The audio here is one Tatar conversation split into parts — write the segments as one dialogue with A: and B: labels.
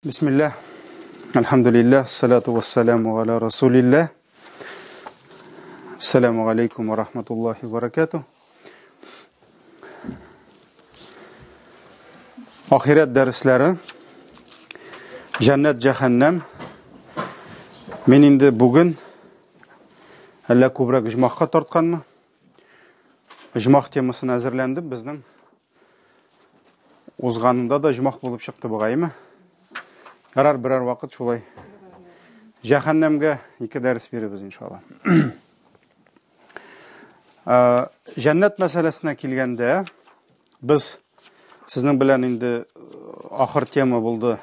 A: Бисмилләһ, әлхәмдүлилләһ, салату вассаламу аля расулилләһ. Ассаламу алейкум ва рахматуллахи ва баракатуh. Ахирәт дәресләре, җәннәт, җәһәннәм. Мин инде бүген әллә күбрәк оҗмахка тартканмы? Оҗмах темасына әзерләндем. Безнең Узганында да җомах булып чыкты бугаймы? Ярар, берәр вакыт шулай. Җәһәннәмгә ике дәрес бирербез иншалла. Э, җәннәт мәсьәләсенә килгәндә, без сезнең белән инде э, ахыр тема булды.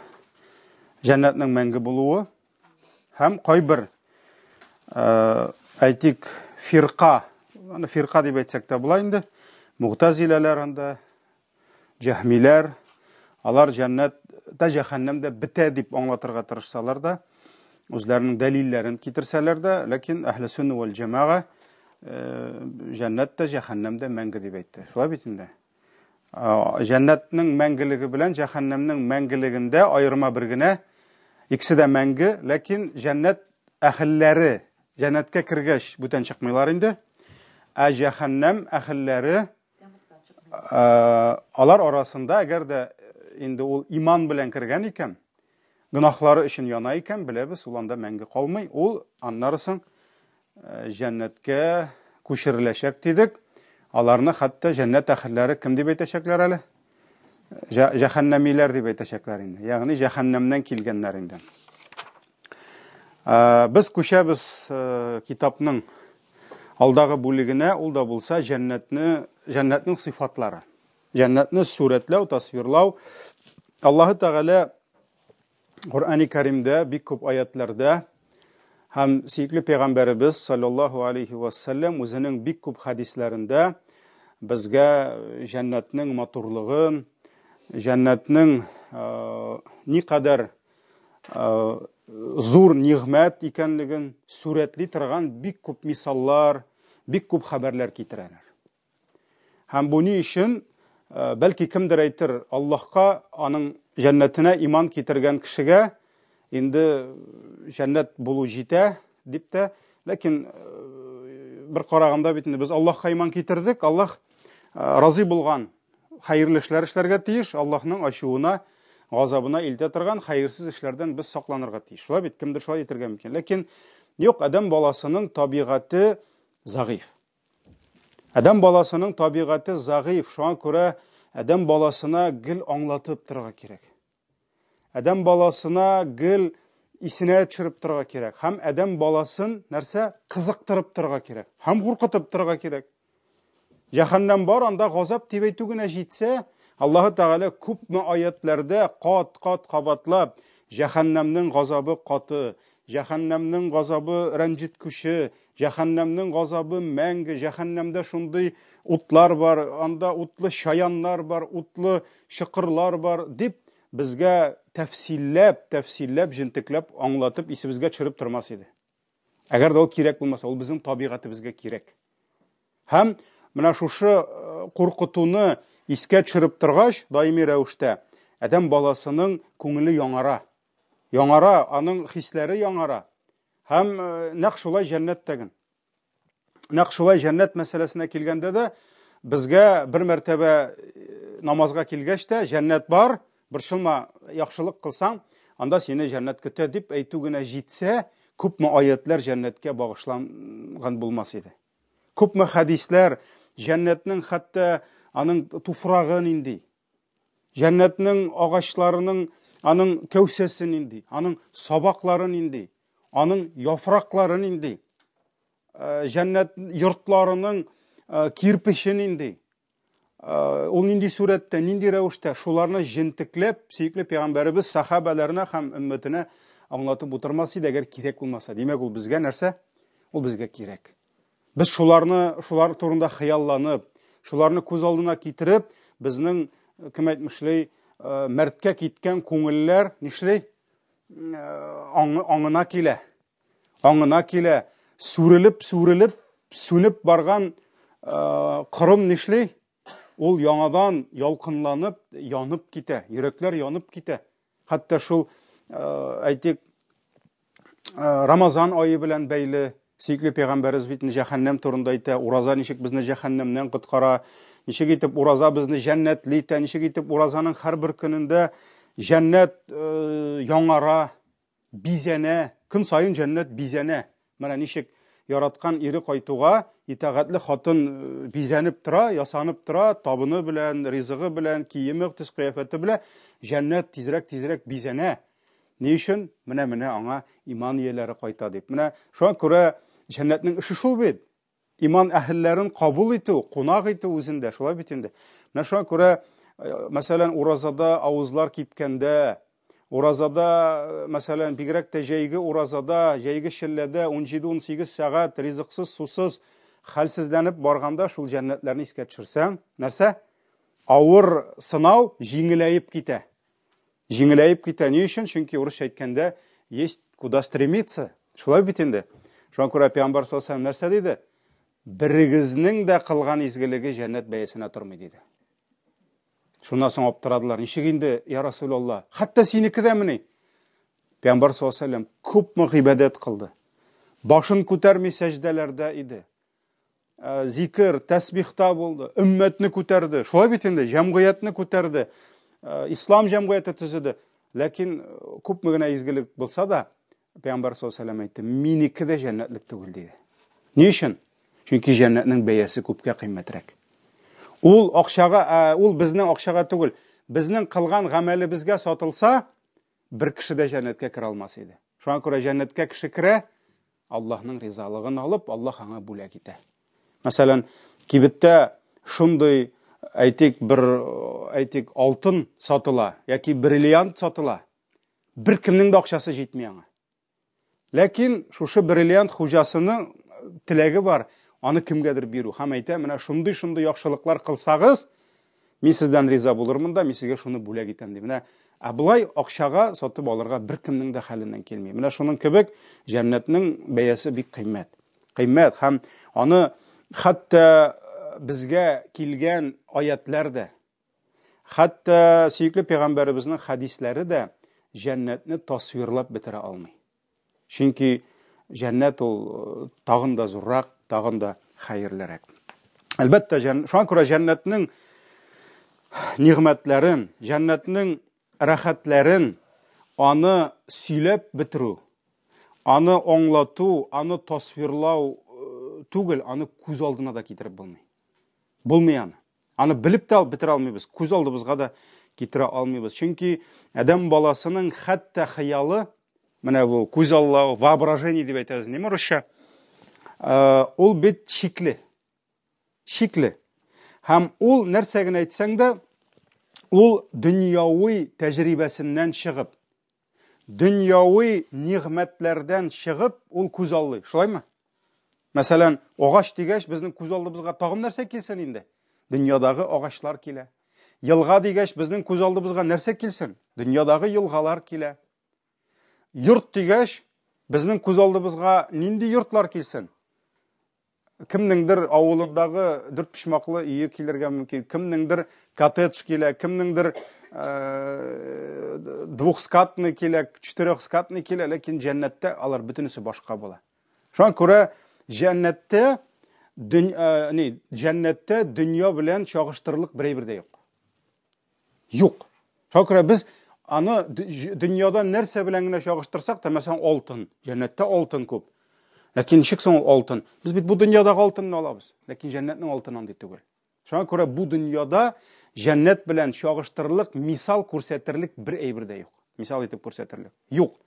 A: Җәннәтнең мәңге булуы һәм кайбер э, әйтик фирка, аны фирка дип әйтсәк тә була инде, мугтазиләләр анда, җәһмиләр, алар җәннәт тә җәһәннәм дә бетә дип аңлатырга тырышсалар да, үзләренең дәлилләрен китерсәләр дә, ләкин әһле сөннә вәл җәмәга э, җәннәт тә җәһәннәм дә мәңге дип әйтте. Шулай бит инде. Җәннәтнең мәңгелеге белән җәһәннәмнең мәңгелегендә аерма бер генә. Икесе дә мәңге, ләкин җәннәт әһелләре җәннәткә кергәч бүтән чыкмыйлар инде. Ә җәһәннәм әһелләре алар арасында әгәр дә инде ул иман белән кергән икән, гөнаһлары өчен яна икән, беләбез, ул анда мәңге калмый. Ул аннары соң э, җәннәткә күчереләчәк дидек. Аларны хәтта җәннәт әһелләре кем дип әйтәчәкләр әле? Җәһәннәмиләр дип әйтәчәкләр инде. Ягъни җәһәннәмнән килгәннәр инде. Э, без күчәбез э, китапның алдагы бүлегенә, ул да булса җәннәтне, җәннәтнең сыйфатлары. Җәннәтне сурәтләү, тасвирлау. Аллаһы Тәгалә Коръәни Кәримдә бик күп аятларда һәм сөекле пәйгамбәребез саллаллаһу алейхи ва саллям үзенең бик күп хәдисләрендә безгә җәннәтнең матурлыгын, җәннәтнең никадәр зур нигъмәт икәнлеген сурәтли торган бик күп мисаллар, бик күп хәбәрләр китерәләр. Һәм бу ни өчен? Э, бәлки кемдер әйтер, Аллаһка, аның җәннәтенә иман китергән кешегә инде җәннәт булу җитә дип тә, ләкин э, бер караганда бит инде без Аллаһка иман китердек, Аллаһ э, разый булган хәерле эшләр эшләргә тиеш, Аллаһның ачуына, газабына илтә торган хәерсез эшләрдән без сакланырга тиеш. Шулай бит, кемдер шулай әйтергә мөмкин. Ләкин юк, адәм баласының табигате зәгыйфь. Адәм баласының табигате зәгыйфь, шуңа күрә адәм баласына гел аңлатып торырга кирәк. Адәм баласына гел исенә төшереп торырга кирәк. Һәм адәм баласын нәрсә кызыктырып торырга кирәк. Һәм куркытып торырга кирәк. Җәһәннәм бар, анда газап дип әйтү генә җитсә, Аллаһы Тәгалә күпме аятләрдә кат-кат кабатлап, җәһәннәмнең газабы каты, җәһәннәмнең газабы рәнҗеткүче, Җәһәннәмнең газабы мәңге, җәһәннәмдә шундый утлар бар, анда утлы чаяннар бар, утлы чокырлар бар, дип безгә тәфсилләп, тәфсилләп, җентекләп аңлатып, исебезгә төшереп тормас иде. Әгәр дә ул кирәк булмаса, ул безнең табигатебезгә кирәк. Һәм менә шушы э, куркытуны искә төшереп торгач, даими рәвештә адәм баласының күңеле яңара. Яңара, аның хисләре яңара. Һәм э, нәкъ шулай җәннәттәген. Нәкъ шулай җәннәт мәсьәләсенә килгәндә дә безгә бер мәртәбә э, намазга килгәч тә җәннәт бар, борчылма, яхшылык кылсаң, анда сине җәннәт көтә дип әйтү генә җитсә, күпме аятлар җәннәткә багышланган булмас иде. Күпме хәдисләр җәннәтнең хәтта аның туфрагы нинди, Җәннәтнең агачларының аның кәүсәсе нинди, аның сабаклары нинди, аның яфраклары нинди, э, җәннәт йортларының э, кирпече нинди, э, ул нинди сурәттә, нинди рәвештә, шуларны җентекләп сөекле пәйгамбәребез сахабәләренә һәм өммәтенә аңлатып утырмас иде, әгәр кирәк булмаса. Димәк, ул безгә нәрсә? Ул безгә кирәк. Без шуларны, шулар турында хыялланып, шуларны күз алдына китереп, безнең, э, кем әйтмешли, э, мәрткә киткән күңелләр нишли? Э, аңына килә. Аңына килә. Сүрелеп, сүрелеп, сүнеп барган корым нишли? Ул яңадан ялкынланып, янып китә. Йөрәкләр янып китә. Хәтта шул әйтик, Рамазан ае белән бәйле. Сөекле пәйгамбәребез бит җәһәннәм турында әйтә, ураза ничек безне җәһәннәмнән коткара, ничек итеп ураза безне җәннәтле итә, ничек итеп уразаның һәрбер көнендә җәннәт яңара, бизәнә, көн саен җәннәт бизәнә. Менә ничек яраткан ире кайтуга итагатьле хатын бизәнеп тора, ясанып тора, табыны белән, ризыгы белән, киеме, төс-кыяфәте белән җәннәт тизрәк-тизрәк бизәнә. Ни өчен? Менә-менә аңа иман ияләре кайта дип. Менә шуңа күрә җәннәтнең эше шул бит. Иман әһелләрен кабул итү, кунак итү үзендә, шулай бит инде. Менә шуңа күрә, мәсәлән, уразада авызлар кипкәндә, уразада, мәсәлән, бигрәк тә җәйге уразада, җәйге челләдә 17-18 сәгать ризыксыз, сусыз хәлсезләнеп барганда шул җәннәтләрне искә төшерсәң, нәрсә? Авыр сынау җиңеләеп китә. Җиңеләеп китә. Ни өчен? Чөнки урысча әйткәндә, есть куда стремиться. Шулай бит инде. Шуңа күрә Пәйгамбәр саллаллаһу алейһи нәрсә диде? Берегезнең дә кылган изгелеге җәннәт бәясенә тормый диде. Шуннан соң аптырадылар. Ничек инде, я Расулалла? Хәтта синеке дә мени? Пәйгамбәр саллаллаһу алейһи күпме гыйбадәт кылды. Башын күтәрми сәҗдәләрдә иде. Зикер, тәсбихта булды, өммәтне күтәрде. Шулай бит инде, җәмгыятьне күтәрде, ислам җәмгыяте төзеде. Ләкин күпме генә изгелек булса да, Пәйгамбәр саллаллаһу алейһи әйтте, минеке дә җәннәтлек түгел диде. Ни өчен? Чөнки җәннәтнең бәясе күпкә кыйммәтрәк. Ул акчага, ул безнең акчага түгел, безнең кылган гамәлебезгә сатылса, бер кеше дә җәннәткә керә алмас иде. Шуңа күрә җәннәткә кеше керә, Аллаһның ризалыгын алып, Аллаһ аңа бүләк итә. Мәсәлән, кибеттә шундый, әйтик, бер, әйтик, алтын сатыла яки бриллиант сатыла. Бер кемнең дә акчасы җитми аңа. Ләкин шушы бриллиант хуҗасының теләге бар, аны кемгәдер бирү. Һәм әйтә, менә шундый-шундый яхшылыклар кылсагыз, Мин сездән риза булырмын да, мин сезгә шуны бүләк итәм, ди. Менә ә болай акчага сатып алырга беркемнең дә хәленнән килми. Менә шуның кебек җәннәтнең бәясе бик кыйммәт. Кыйммәт һәм аны хәтта безгә килгән аятлар да, хәтта сөекле пәйгамбәребезнең хәдисләре дә җәннәтне тасвирлап бетерә алмый. Чөнки җәннәт ул тагын да зуррак, тагын да хәерлерәк. Әлбәттә, шуңа күрә җәннәтнең нигъмәтләрен, җәннәтнең рәхәтләрен аны сөйләп бетерү, аны аңлату, аны тасвирлау түгел, аны күз алдына да китереп булмый. Булмый аны. Аны белеп тә бетерә алмыйбыз, күз алдыбызга да китерә алмыйбыз. Чөнки адәм баласының хәтта хыялы, менә бу күз аллау, воображение дип әйтәбез, неме русча, ул бит чикле. Чикле. Һәм ул нәрсә генә әйтсәң дә, ул дөньяви тәҗрибәсеннән чыгып, дөньяви нигъмәтләрдән чыгып, ул күз аллый. Шулаймы? Мәсәлән, агач дигәч, безнең күз алдыбызга тагын нәрсә килсен инде? Дөньядагы агачлар килә. Елга дигәч, безнең күз алдыбызга нәрсә килсен? Дөньядагы елгалар килә. Йорт дигәч, безнең күз алдыбызга нинди йортлар килсен? Кемнеңдер авылындагы дүрт почмаклы өе килергә мөмкин, кемнеңдер коттедж килә, кемнеңдер двухскатный килә, четырехскатный килә, ләкин җәннәттә алар бөтенесе башка була. Шуңа күрә җәннәттә дөн, ә, ни, җәннәттә дөнья белән чагыштырырлык бер әйбер дә юк. Юк. Шуңа күрә без аны дөньяда нәрсә белән генә чагыштырсак та, мәсәлән, алтын, җәннәттә алтын күп. Ләкин ничек соң ул алтын? Без бит бу дөньядагы алтынны алабыз. Ләкин җәннәтнең алтыны андый түгел. Шуңа күрә бу дөньяда җәннәт белән чагыштырырлык, мисал күрсәтерлек бер әйбер дә юк. Мисал итеп күрсәтерлек. Юк.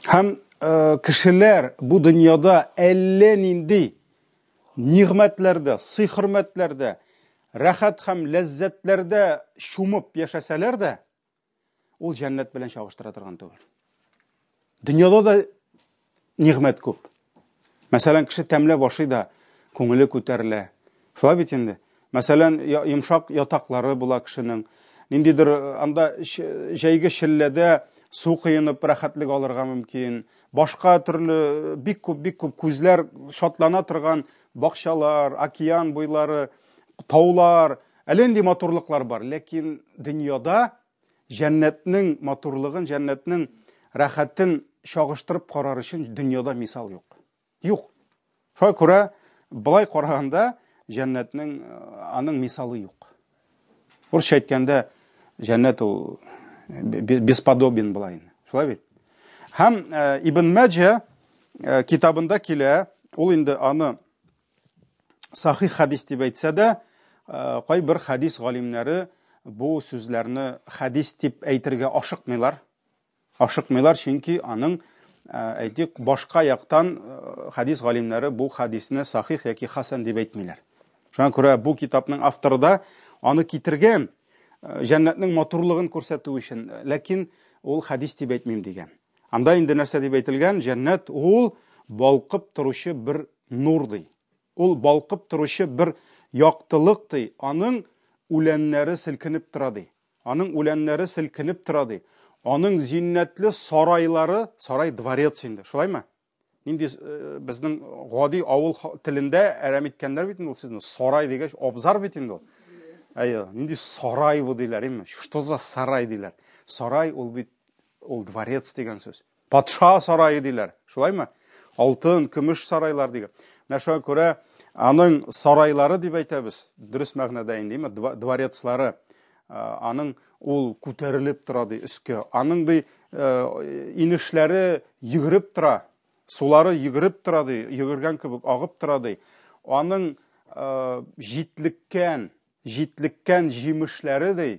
A: Һәм кешеләр бу дөньяда әллә нинди нигъмәтләрдә, сый-хөрмәтләрдә, рәхәт һәм ләззәтләрдә чумып яшәсәләр дә, ул җәннәт белән чагыштыра торган түгел. Дөньяда да нигъмәт күп. Мәсәлән, кеше тәмләп ашый да, күңеле күтәрелә. Шулай бит инде. Мәсәлән, йомшак ятаклары була кешенең. Ниндидер анда җәйге челләдә су коенып рәхәтлек алырга мөмкин. Башка төрле бик күп, бик күп күзләр шатлана торган бакчалар, океан буйлары, таулар. Әллә нинди матурлыклар бар, ләкин дөньяда җәннәтнең матурлыгын, җәннәтнең рәхәтен чагыштырып карар өчен дөньяда мисал юк. Юк. Шуңа күрә былай караганда җәннәтнең э, аның мисалы юк. Урысча әйткәндә, җәннәт ул бесподобен була инде. Шулай бит? Һәм э, Ибн Мәҗә э, китабында килә, ул инде аны сахих хәдис дип әйтсә дә, кайбер хәдис галимнәре бу сүзләрне хәдис дип әйтергә ашыкмыйлар. Ашыкмыйлар, чөнки аның, әйтик, башка яктан хәдис галимнәре бу хәдисне сахих яки хасан дип әйтмиләр. Шуңа күрә бу китапның авторы да аны китергән, җәннәтнең матурлыгын күрсәтү өчен, ләкин ул хәдис дип әйтмим дигән. Анда инде нәрсә дип әйтелгән? Җәннәт ул балкып торучы бер нур ди. Ул балкып торучы бер яктылык ди. Аның үләннәре селкенеп тора ди. Аның үләннәре селкенеп тора ди. Аның зиннәтле сарайлары, сарай дворец инде, шулаймы? Нинди э, безнең гади авыл телендә әрәм иткәннәр бит инде ул сүзне. Сарай дигәч, абзар бит инде ул. Әйе, нинди сарай бу диләр, име? Что за сарай диләр? Сарай ул бит ул дворец дигән сүз. Патша сарае диләр. Шулаймы? Алтын, көмеш сарайлар дигән. Менә шуңа күрә аның сарайлары дип әйтәбез, дөрес мәгънәдә инде, име? Дворецлары. Аның ул күтәрелеп тора ди өскә. Аның ди инешләре йөгереп тора. Сулары йөгереп тора ди, йөгергән кебек агып тора ди. Аның җитлеккән, җитлеккән җимешләре ди,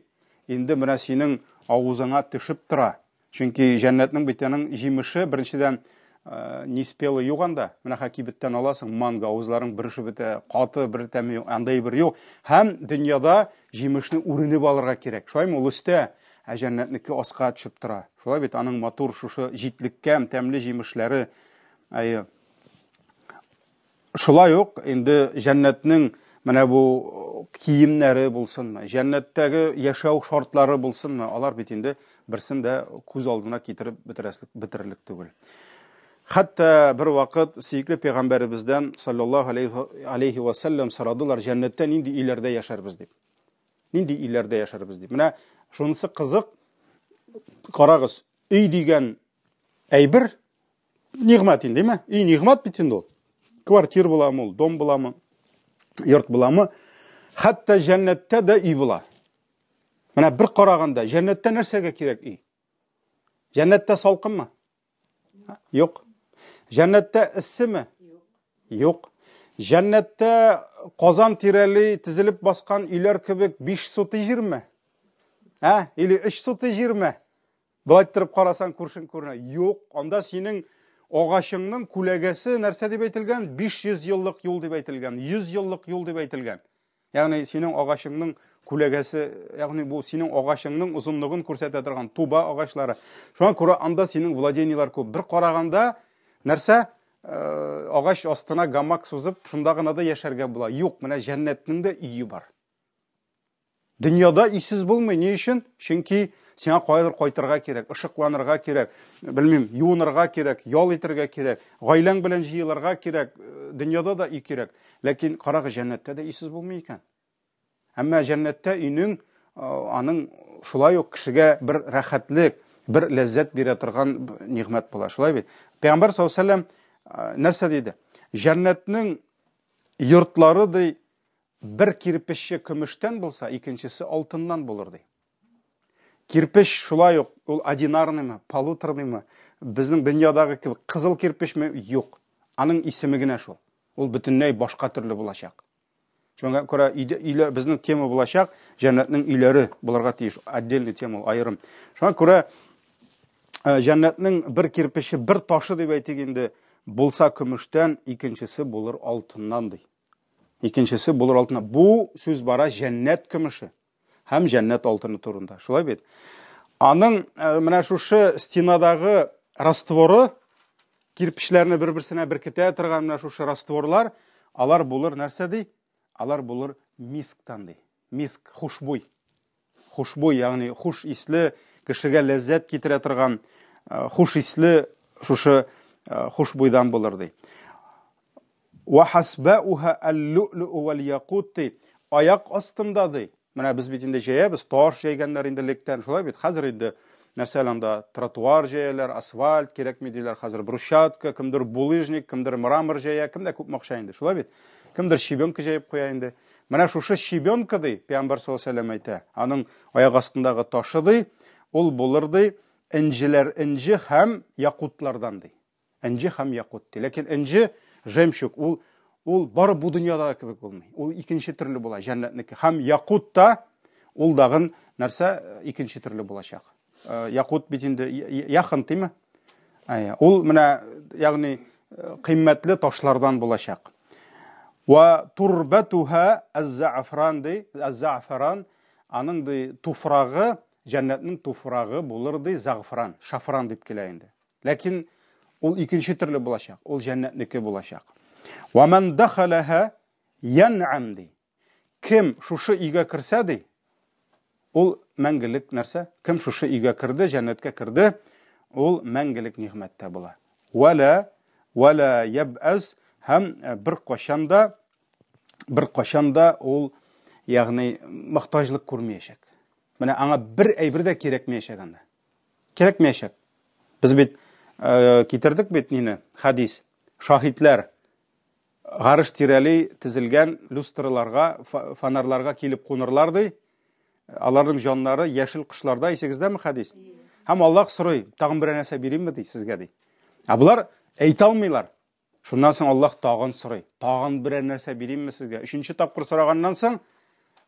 A: инде менә синең авызыңа төшеп тора. Чөнки җәннәтнең бит аның җимеше, беренчедән, э, неспелый юк анда. Менә хәзер кибеттән аласың, манго, авызларың бөрешеп бетә, каты бер тәме юк, андай бер юк. Һәм дөньяда җимешне үренеп алырга кирәк. Шулаймы? Ул өстә, ә җәннәтнеке аска төшеп тора. Шулай бит, аның матур шушы җитлеккән тәмле җимешләре. Әйе. Шулай ук инде җәннәтнең менә бу киемнәре булсынмы, җәннәттәге яшәү шартлары булсынмы, алар бит инде берсен дә күз алдына китереп бетерәслек, бетерерлек түгел. Хәтта бер вакыт сөекле пәйгамбәребездән саллаллаһу алейхи ва саллям сорадылар, җәннәттә нинди өйләрдә яшәрбез дип. Нинди өйләрдә яшәрбез дип. Менә шунысы кызык. Карагыз, өй дигән әйбер Нигъмәт инде, димме? И нигъмәт бит инде ул. Квартир буламы ул, дом буламы, йорт буламы? Хәтта җәннәттә дә өй була. Менә бер караганда, җәннәттә нәрсәгә кирәк өй? Җәннәттә салкынмы? Юк. Җәннәттә эссеме? Юк. Җәннәттә Казан тирәли тезелеп баскан өйләр кебек 5 сотый җирме? Ә? Или 3 сотый җирме? Болай иттереп карасаң, күршең күренә. Юк, анда синең агачыңның күләгәсе нәрсә дип әйтелгән? 500 еллык юл дип әйтелгән, 100 еллык юл дип әйтелгән. Ягъни синең агачыңның күләгәсе, ягъни бу синең агачыңның озынлыгын күрсәтә торган туба агачлары. Шуңа күрә анда синең владениеләр күп. Бер караганда нәрсә? Э, агач астына гамак сузып, шунда гына да яшәргә була. Юк, менә җәннәтнең дә өе бар. Дөньяда өйсез булмый. Ни өчен? Чөнки сиңа каядыр кайтырга кирәк, ышыкланырга кирәк, белмим, юынырга кирәк, ял итәргә кирәк, гаиләң белән җыелырга кирәк. Дөньяда да өй кирәк. Ләкин карагыз, җәннәттә дә өйсез булмый икән. Әмма җәннәттә өйнең аның шулай ук кешегә бер рәхәтлек, бер ләззәт бирә торган нигъмәт була. Шулай бит? Пәйгамбәр саллаллаһу алейһи вәсәлләм нәрсә диде? Җәннәтнең йортлары ди Бер кирпече көмештән булса, икенчесе алтыннан булыр, ди. Кирпеч шулай ук, ул одинарныймы, полуторныймы, безнең дөньядагы кебек кызыл кирпечме? Юк. Аның исеме генә шул. Ул бөтенләй башка төрле булачак. Шуңа күрә өйдә, өйләр, безнең тема булачак, җәннәтнең өйләре булырга тиеш. Отдельный тема ул, аерым. Шуңа күрә э, җәннәтнең бер кирпече, бер ташы дип әйтик инде, булса көмештән, икенчесе булыр алтыннан ди. Икенчесе булыр алтына. Бу сүз бара җәннәт көмеше һәм җәннәт алтыны турында. Шулай бит? Аның э, менә шушы стенадагы растворы, кирпечләрне бер-берсенә беркетә торган менә шушы растворлар, алар булыр нәрсә ди? Алар булыр мисктан ди. Миск, хушбуй. Хушбуй, ягъни хуш исле, кешегә ләззәт китерә торган э, хуш исле шушы э, хушбуйдан булыр ди. Ва хасбауха аль-лу'лу вал-якут ди. Аяк астында ди. Менә без бит инде җәябез, таш җәйгәннәр инде электән, шулай бит. Хәзер инде нәрсә әле анда тротуар җәяләр, асфальт кирәкми диләр, хәзер брусчатка, кемдер булыжник, кемдер мрамор җәя, кемдә күпме акча инде, шулай бит. Кемдер щебенка җәеп куя инде. Менә шушы щебенка ди, Пәйгамбәр саллаллаһу алейһи әйтә, аның аяк астындагы ташы ди, ул булыр ди, энҗеләр энҗе һәм якутлардан ди. Энҗе һәм якут ди. Ләкин энҗе, жемчуг, ул ул бары бу дөньядагы кебек булмый. Ул икенче төрле була, җәннәтнеке. Һәм якут та ул дагын нәрсә икенче төрле булачак. Э, якут бит инде яхын димме? Әйе. Ул менә ягъни э, кыйммәтле ташлардан булачак. Ва турбатуха аз-за'фран ди, аз-за'фаран аның ди туфрагы, җәннәтнең туфрагы булыр ди, загфран, шафран дип килә инде. Ләкин ул икенче төрле булачак, ул җәннәтнеке булачак. Ва ман дахалаха ян'ам ди. Кем шушы өйгә керсә ди, ул мәңгелек нәрсә? Кем шушы өйгә керде, җәннәткә керде, ул мәңгелек нигъмәттә була. Вала вала ябаз һәм э, бер кашан да бер кашан да ул ягъни мохтаҗлык күрмәячәк. Менә аңа бер әйбер дә кирәкмәячәк анда. Кирәкмәячәк. Без бит э, китердек бит нине, хадис. Шаһитләр гарыш тирәли тезелгән люстраларга, фонарьларга килеп кунырлар ди. Аларның җаннары яшел кошларда, исегездәме хадис? Һәм Аллаһ сорый, тагын берәр нәрсә биримме ди сезгә ди. Ә болар әйтә алмыйлар. Шуннан соң Аллаһ тагын сорый. Тагын берәр нәрсә биримме сезгә? Өченче тапкыр сораганнан соң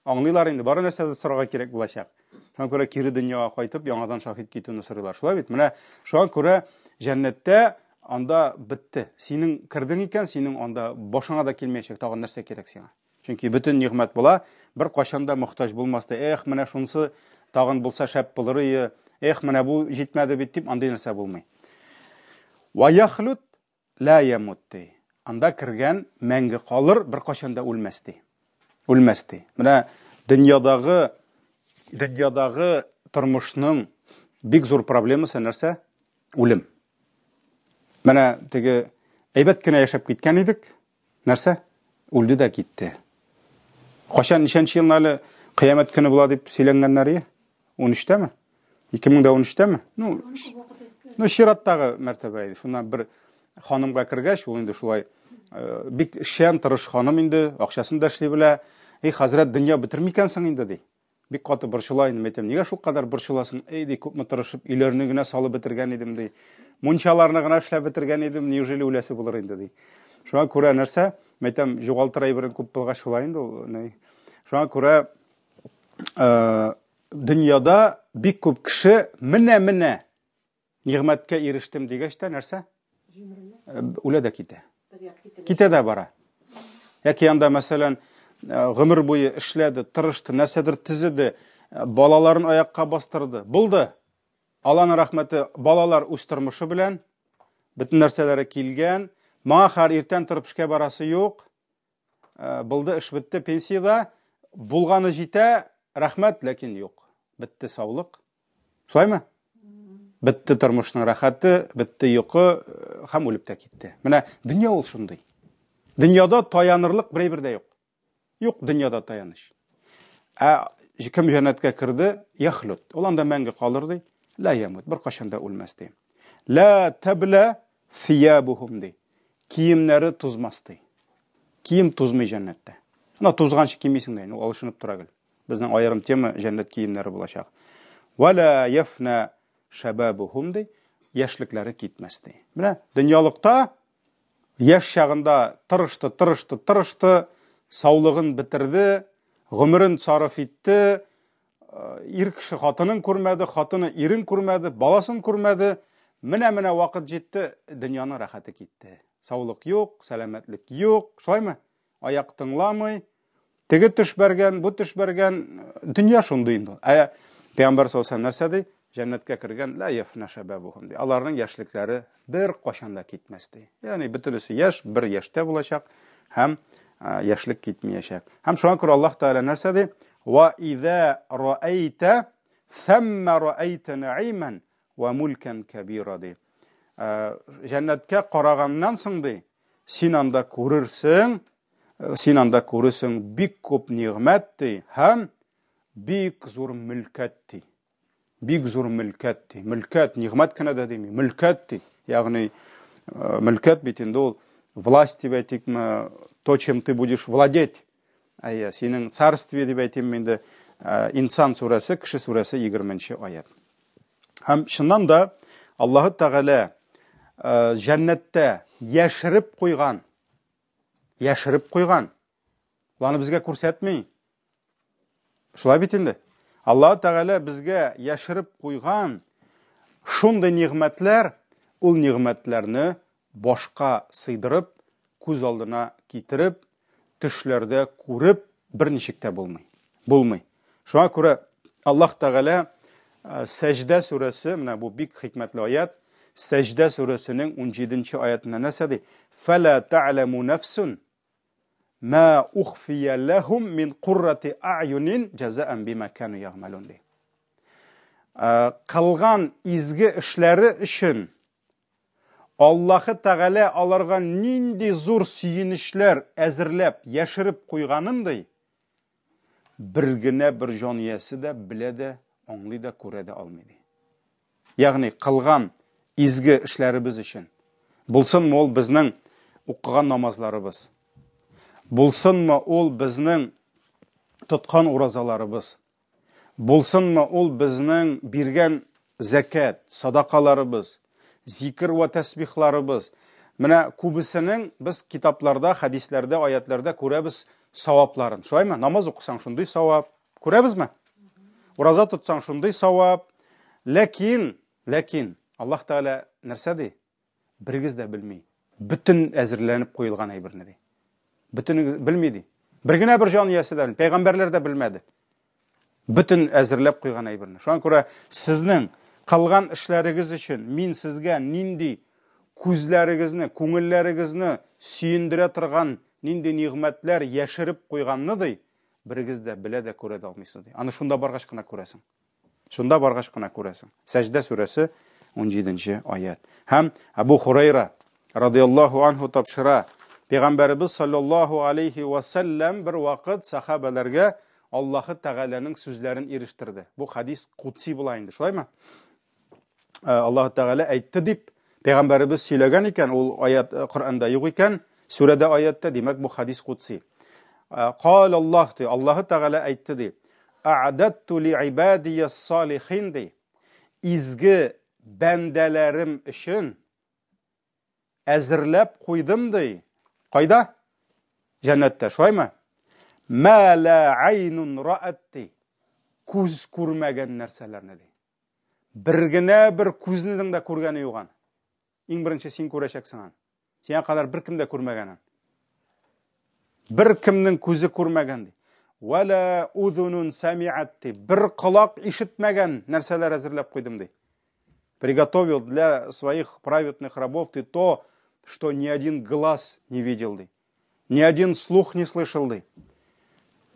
A: аңлыйлар инде, бары нәрсә дә сорарга кирәк булачак. Шуңа күрә кире дөньяга кайтып, яңадан шаһит китүне сорыйлар. Шулай бит? Менә шуңа күрә җәннәттә анда бетте. Синең кердең икән, синең анда башыңа да килмәячәк, тагын нәрсә кирәк сиңа? Чөнки бөтен нигъмәт була, бер кашан да мохтаҗ булмас та. Эх, менә шунысы тагын булса шәп булыр ие. Эх, менә бу җитмәде бит дип андый нәрсә булмый. Ва яхлут ла ямут ди. Анда кергән мәңге калыр, бер кашан да үлмәс ди. Үлмәс ди. Менә дөньядагы дөньядагы тормышның бик зур проблемасы нәрсә? Үлем. Менә теге әйбәт кенә яшәп киткән идек, Нәрсә? Үлде дә китте. Качан, ничәнче елны әле кыямәт көне була дип сөйләнгәннәр ие? 13-тәме? 2013-тәме? Ну, ну чираттагы мәртәбә иде. Шуннан бер ханымга кергәч, ул инде шулай э, бик эшчән, тырыш ханым инде, акчасын да эшли белә. Эй, хәзрәт, дөнья бетерми икәнсең инде, ди. Бик каты борчыла инде, әйтәм, нигә шулкадәр борчыласың? Эй, ди, күпме тырышып өйләрне генә салып бетергән идем, ди. Мунчаларны гына эшләп бетергән идем, неужели үләсе булыр инде, ди. Шуңа күрә нәрсә? Әйтәм, югалтыр әйберең күп булгач шулай инде ул. Ни. Шуңа күрә э, дөньяда бик күп кеше менә-менә Нигъмәткә ирештем дигәч тә нәрсә? Э, үлә дә китә. Китә дә бара. Яки анда, мәсәлән, э, гомер буе эшләде, тырышты, нәрсәдер төзеде, э, балаларын аякка бастырды. Булды. Алланың рәхмәте, балалар үз тормышы белән, бөтен нәрсәләре килгән. Моңа хәр иртән торып эшкә барасы юк. Булды, эш бетте, пенсиядә. Булганы җитә, рәхмәт, ләкин юк. Бетте саулык. Шулаймы? Бетте тормышның рәхәте, бетте йокы э, һәм үлеп тә китте. Менә дөнья ул шундый. Дөньяда таянырлык бер әйбер дә юк. Юк дөньяда таяныч. Ә кем җәннәткә керде, яхлют. Ул анда мәңге калыр ди. Ла ямут, бер кашан да үлмәс ди. Ла табла фиябухум ди. Киемнәре тузмас ди. Кием тузмый җәннәттә. Ана тузганчы кимисең дә, ул алышынып тора гел. Безнең аерым тема җәннәт киемнәре булачак. Вала яфна шабабухум ди, яшьлекләре китмәс ди. Менә дөньялыкта яшь чагында тырышты, тырышты, тырышты, саулыгын бетерде, гомерен сарыф итте, э, ир кеше хатынын күрмәде, хатыны ирен күрмәде, баласын күрмәде. Менә-менә вакыт җитте, дөньяның рәхәте китте. Саулык юк, сәламәтлек юк, шулаймы? Аяк тыңламый, Теге төш бәргән, бу төш бәргән, дөнья шундый инде. Ә Пәйгамбәр саллаллаһу алейһи нәрсә ди? Җәннәткә кергән ла яфна шабабухум ди. Аларның яшьлекләре бер кашан да китмәс ди. Ягъни бөтенесе яшь, бер яшьтә булачак һәм яшьлек китмәячәк. Һәм шуңа күрә Аллаһ Тәгалә нәрсә ди? Ва иза раайта сәмма раайта наиман ва мулкан кабира ди. Җәннәткә караганнан соң ди, син анда күрерсең, Син анда күресең бик күп нигъмәт ди һәм бик зур мөлкәт ди. Бик зур мөлкәт ди. Мөлкәт, нигъмәт кенә дә дими, мөлкәт ди. Ягъни мөлкәт бит инде ул власть дип әйтикме, то, чем ты будешь владеть. Әйе, синең царствие дип әйтим инде. Инсан сүрәсе, кеше сүрәсе 20 аят. Һәм чыннан да Аллаһы Тәгалә җәннәттә яшереп куйган, яшереп куйган. Ул аны безгә күрсәтми. Шулай бит инде. Аллаһ Тәгалә безгә яшереп куйган шундый нигъмәтләр, ул нигъмәтләрне башка сыйдырып, күз алдына китереп, төшләрдә күреп берничек тә булмый. Булмый. Шуңа күрә Аллаһ Тәгалә Сәҗдә сүрәсе, менә бу бик хикмәтле аят, Сәҗдә сүрәсенең 17 аятында нәрсә ди? Фәлә тәгъләму нәфсун Мә ухфия ләһум мин куррати а'юнин җәзаән бима кану ягъмәлун ди. Кылган изге эшләре өчен Аллаһы Тәгалә аларга нинди зур сөенечләр әзерләп, яшереп куйганын ди, бер генә бер җан иясе дә белә дә, аңлый да, күрә дә алмый ди. Ягъни кылган изге эшләребез өчен. Булсынмы ул безнең укыган намазларыбыз, булсынмы ул безнең тоткан уразаларыбыз, булсынмы ул безнең биргән зәкәт, садакаларыбыз, зикер вә тәсбихларыбыз. Менә күбесенең без китапларда, хәдисләрдә, аятларда күрәбез савапларын. Шулаймы? Намаз укысаң шундый савап. Күрәбезме? Ураза тотсаң шундый савап. Ләкин, ләкин Аллаһ Тәгалә нәрсә ди? Берегез дә белми. Бөтен әзерләнеп куелган әйберне ди. Бөтен белми ди. Бер генә бер җан иясе дә, пәйгамбәрләр дә белмәде. Бөтен әзерләп куйган әйберне. Шуңа күрә сезнең кылган эшләрегез өчен мин сезгә нинди күзләрегезне, күңелләрегезне сөендерә торган нинди нигъмәтләр яшереп куйганны ди, Берегез дә белә дә, күрә дә алмыйсыз, ди. Аны шунда баргач кына күрәсең. Шунда баргач кына күрәсең. Сәҗдә сүрәсе 17 аят. Һәм Абу Хурайра радияллаһу анһу тапшыра, Пәйгамбәребез саллаллаһу алейхи ва сәлләм бер вакыт сахабәләргә Аллаһы Тәгаләнең сүзләрен ирештерде. Бу хадис кудси була инде, шулаймы? Аллаһ Тәгалә әйтте дип пәйгамбәребез сөйләгән икән, ул аят Коръәндә юк икән, сүрәдә аяттә, димәк бу хадис кудси. Кал Аллаһ ди, Аллаһ Тәгалә әйтте ди. А'датту ли ибадия салихин ди. Изге бәндәләрем өчен әзерләп куйдым ди. Кайда? Җәннәттә, шулаймы? Ма ла айнун раат ди. Күз күрмәгән нәрсәләрне ди. Бер генә бер күзнең дә күргәне юк аны. Иң беренче син күрәчәксең аны. Сиңа кадәр беркем дә күрмәгән аны. Бер кемнең күзе күрмәгән ди. Вәлә узунун самиат ди. Бер колак ишетмәгән нәрсәләр әзерләп куйдым ди. Приготовил для своих праведных рабов ты то, что ни один глаз не видел ди. Ни один слух не слышал ди.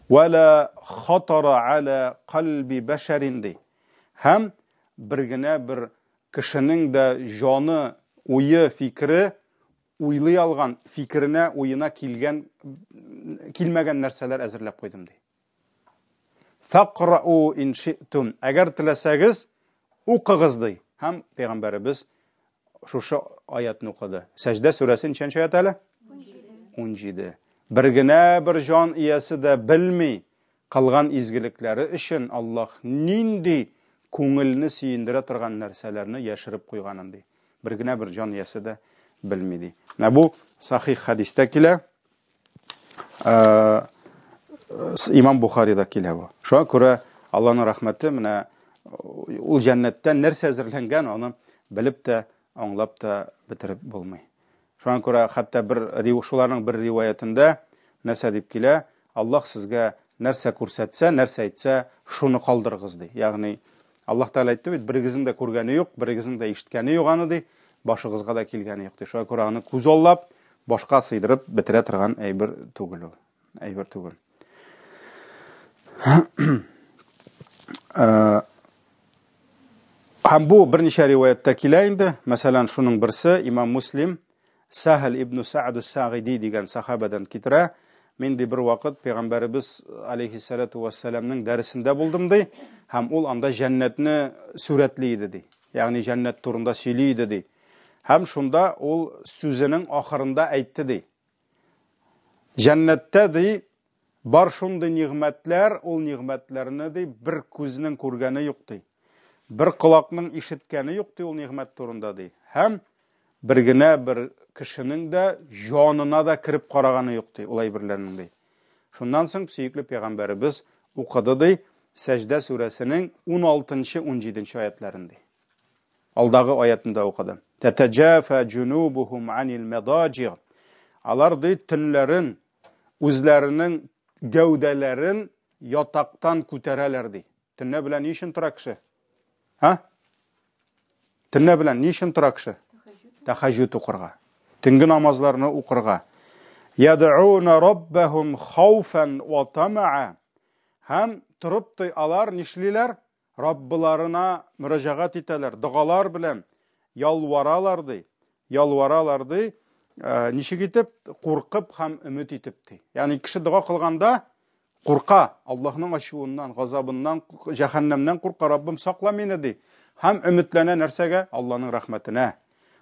A: Вәлә хатара аля кальби бәшәрин ди. Һәм бер генә бер кешенең дә җаны, уе, фикере уйлый алган, фикеренә, уена килгән килмәгән нәрсәләр әзерләп куйдым ди. Фәкърау ин ши'тум. Әгәр теләсәгез, укыгыз ди. Һәм пәйгамбәребез шушы аятны укыды. Сәҗдә сүрәсе ничәнче аят әле? 17. Бер генә бер җан иясе дә белми, кылган изгелекләре өчен Аллаһ нинди күңелне сөендерә торган нәрсәләрне яшереп куйганын ди. Бер генә бер җан иясе дә белми ди. Менә бу сахих хәдистә килә. Имам Бухарида килә бу. Шуңа күрә Аллаһның рәхмәте менә ул җәннәттә нәрсә әзерләнгән, аны белеп тә, аңлап та бетереп булмый. Шуңа күрә хәтта бер шуларның бер риваятендә нәрсә дип килә? Аллаһ сезгә нәрсә күрсәтсә, нәрсә әйтсә, шуны калдырыгыз ди. Ягъни Аллаһ Тәгалә әйтте бит, берегезнең дә күргәне юк, берегезнең дә ишеткәне юк аны ди, башыгызга да килгәне юк ди. Шуңа күрә аны күзаллап, башка сыйдырып бетерә торган әйбер түгел ул. Әйбер түгел. Һәм бу берничә риваятьтә килә инде. Мәсәлән, шуның берсе Имам Муслим Сахал ибн Сa'д ас-Сагиди дигән сахабадан китерә. Мин ди бер вакыт пәйгамбәребез алейхиссалату вассаламның дәресендә булдым ди, һәм ул анда җәннәтне сурәтли иде ди. Ягъни җәннәт турында сөйли иде ди. Һәм шунда ул сүзенең ахырында әйтте ди. Җәннәттә ди бар шундый нигъмәтләр, ул нигъмәтләрне ди бер күзнең күргәне юк ди. Бер колакның ишеткәне юк ди ул нигъмәт турында ди. Һәм Бер генә бер кешенең дә җанына да кереп караганы юк, ди, ул әйберләрнең, ди. Шуннан соң сөекле пәйгамбәребез укыды, ди, Сәҗдә сүрәсенең уналтынчы-унҗиденче аятләрен, ди. Алдагы аятны да укыды. Тәтәҗафа җунубухум анил мәдаҗигъ. Алар, ди, төннәрен үзләренең гәүдәләрен ятактан күтәрәләр, ди. Төнлә белән ни өчен тора кеше? Һа? Төнлә белән ни өчен тора кеше? Тәхәҗҗүд укырга. Төнге намазларны укырга. Яд'уна раббахум хауфан ва тамаа. Һәм торып ты алар нишлиләр? Раббыларына мөрәҗәгать итәләр, догалар белән ялваралар ди. Ялваралар ди. Э, ничек итеп? Куркып һәм өмет итеп ди. Ягъни кеше дога кылганда Курка, Аллаһның ачуыннан, газабыннан, җәһәннәмнән курка, Раббым, сакла мине, ди. Һәм өметләнә нәрсәгә? Аллаһның рәхмәтенә,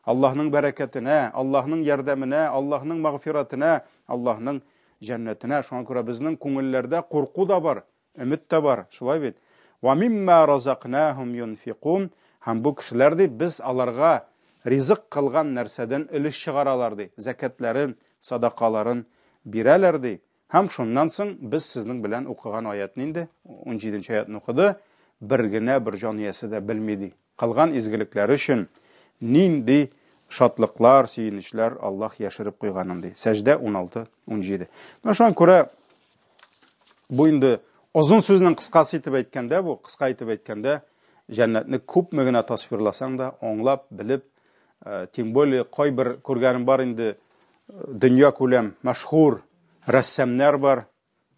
A: Аллаһның бәрәкәтенә, Аллаһның ярдәменә, Аллаһның мәгъфиратенә, Аллаһның җәннәтенә. Шуңа күрә безнең күңелләрдә курку да бар, өмет тә бар. Шулай бит? Ва мимма разакнахум юнфикун. Һәм бу кешеләр ди, без аларга ризык кылган нәрсәдән өлеш чыгаралар ди, зәкәтләрен, садакаларын бирәләр ди. Һәм шуннан соң без сезнең белән укыган аятны инде, унҗиденче аятны укыды, бер генә бер җан иясе дә белми ди. Кылган изгелекләре өчен нинди шатлыклар, сөенечләр Аллаһ яшереп куйганын ди. Сәҗдә 16, 17. Менә шуңа күрә бу инде озын сүзнең кыскасы итеп әйткәндә, бу кыска итеп әйткәндә, җәннәтне күпме генә тасвирласаң да, аңлап, белеп, э, тем более кайбер күргәнем бар инде, дөнья күләм мәшһүр рәссамнар бар,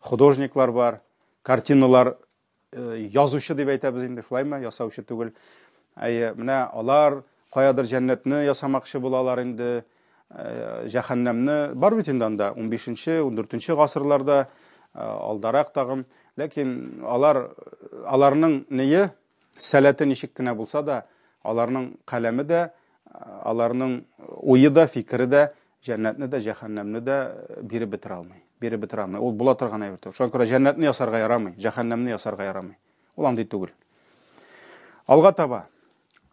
A: художниклар бар, картиналар э, язучы дип әйтәбез инде, шулаймы? Ясаучы түгел. Әйе, менә алар каядыр җәннәтне ясамакчы булалар инде, э, җәһәннәмне бар бит инде анда 15-нче, 14-нче гасырларда э, алдарак тагын. Ләкин алар аларның ние Сәләте ничек кенә булса да, аларның каләме дә, аларның уе да, фикере дә җәннәтне дә, җәһәннәмне дә биреп бетерә алмый. Биреп бетерә алмый. Ул була торган әйбер түгел. Шуңа күрә җәннәтне ясарга ярамый, җәһәннәмне ясарга ярамый. Ул андый түгел. Алга таба.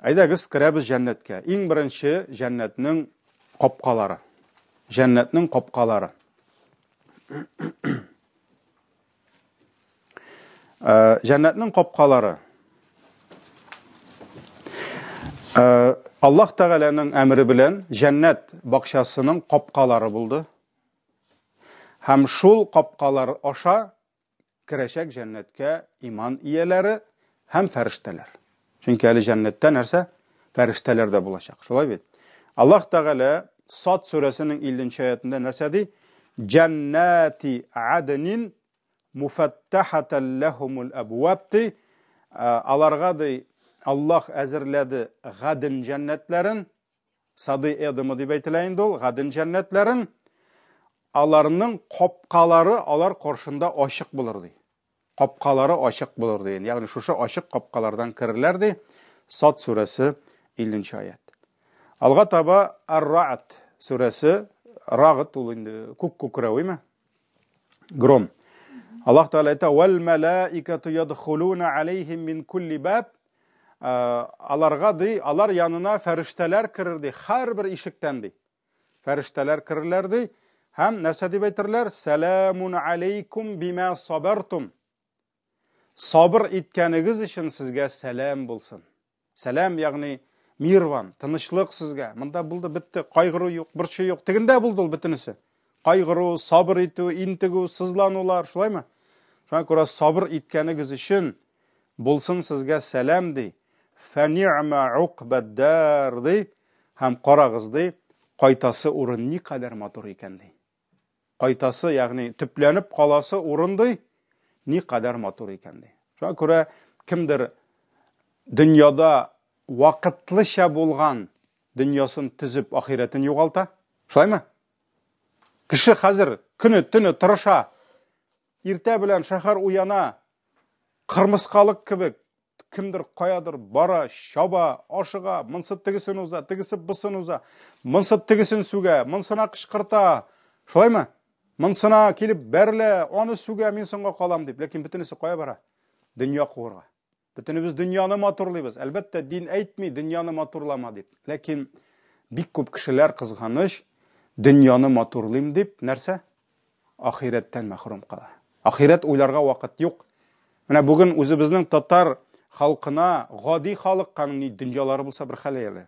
A: Әйдәгез, керәбез җәннәткә. Иң беренче җәннәтнең капкалары. Җәннәтнең капкалары. Э, җәннәтнең капкалары. Э, Аллаһ Тәгаләнең әмере белән җәннәт бакчасының капкалары булды. Һәм шул капкалар аша керәчәк җәннәткә иман ияләре һәм фәрештәләр. Чөнки әле җәннәттә нәрсә? Фәрештәләр дә булачак. Шулай бит? Аллаһ Тәгалә Сад сүрәсенең 50 нче аятында нәрсә ди? Җәннәти аднин муфаттахатан лахумул абваб ди. Аларга ди Аллаһ әзерләде гаден җәннәтләрен, Сады Эдемы дип әйтелә инде ул, гаден җәннәтләрен. Аларның капкалары алар каршында ачык булыр ди. Капкалары ачык булыр дигән. Ягъни шушы ачык капкалардан керерләр ди. Сад сүрәсе 50 нче аят. Алга таба Ар-Рa'д сүрәсе, Рагд ул инде күк күкрәү, Гром. Аллаһ Тәгалә әйтә: "Вәл мәлаикату ядхулуна алейхим мин кулли баб". Аларга ди, алар янына фәрештәләр керер ди, һәрбер ишектән ди. Фәрештәләр керерләр ди һәм нәрсә дип әйтерләр? Сәламун алейкум бима сабартум. Сабыр иткәнегез өчен сезгә сәлам булсын. Сәлам, ягъни мир вам, тынычлык сезгә. Монда булды, бетте, кайгыру юк, борчу юк. Тегендә булды ул бөтенесе. Кайгыру, сабыр итү, интегү, сызланулар, шулаймы? Шуңа күрә сабыр иткәнегез өчен булсын сезгә сәлам ди. Фәни'ма уқбаддар ди. Һәм карагыз ди, кайтасы урын никадәр матур икән ди. Кайтасы, ягъни төпләнеп каласы урын ди, никадәр матур икән ди. Шуңа күрә кемдер дөньяда вакытлыча булган дөньясын төзеп ахирәтен югалта. Шулаймы? Кеше хәзер көне төне тырыша. Иртә белән шәһәр уяна, кырмыскалык кебек кемдер каядыр бара, чаба, ашыга, монсы тегесен уза, тегесе бусын уза, монсы тегесен сүгә, монсына кычкырта. Шулаймы? Монсына килеп бәрелә, аны сүгә, мин соңга калам дип. Ләкин бөтенесе кая бара? Дөнья куырга. Бөтенебез дөньяны матурлыйбыз. Әлбәттә, дин әйтми, дөньяны матурлама дип. Ләкин бик күп кешеләр кызганыч, дөньяны матурлыйм дип, нәрсә? Ахирәттән мәхрүм кала. Ахирәт уйларга вакыт юк. Менә бүген үзебезнең татар халкына, гади халыкка ни дөньялары булса бер хәл әле.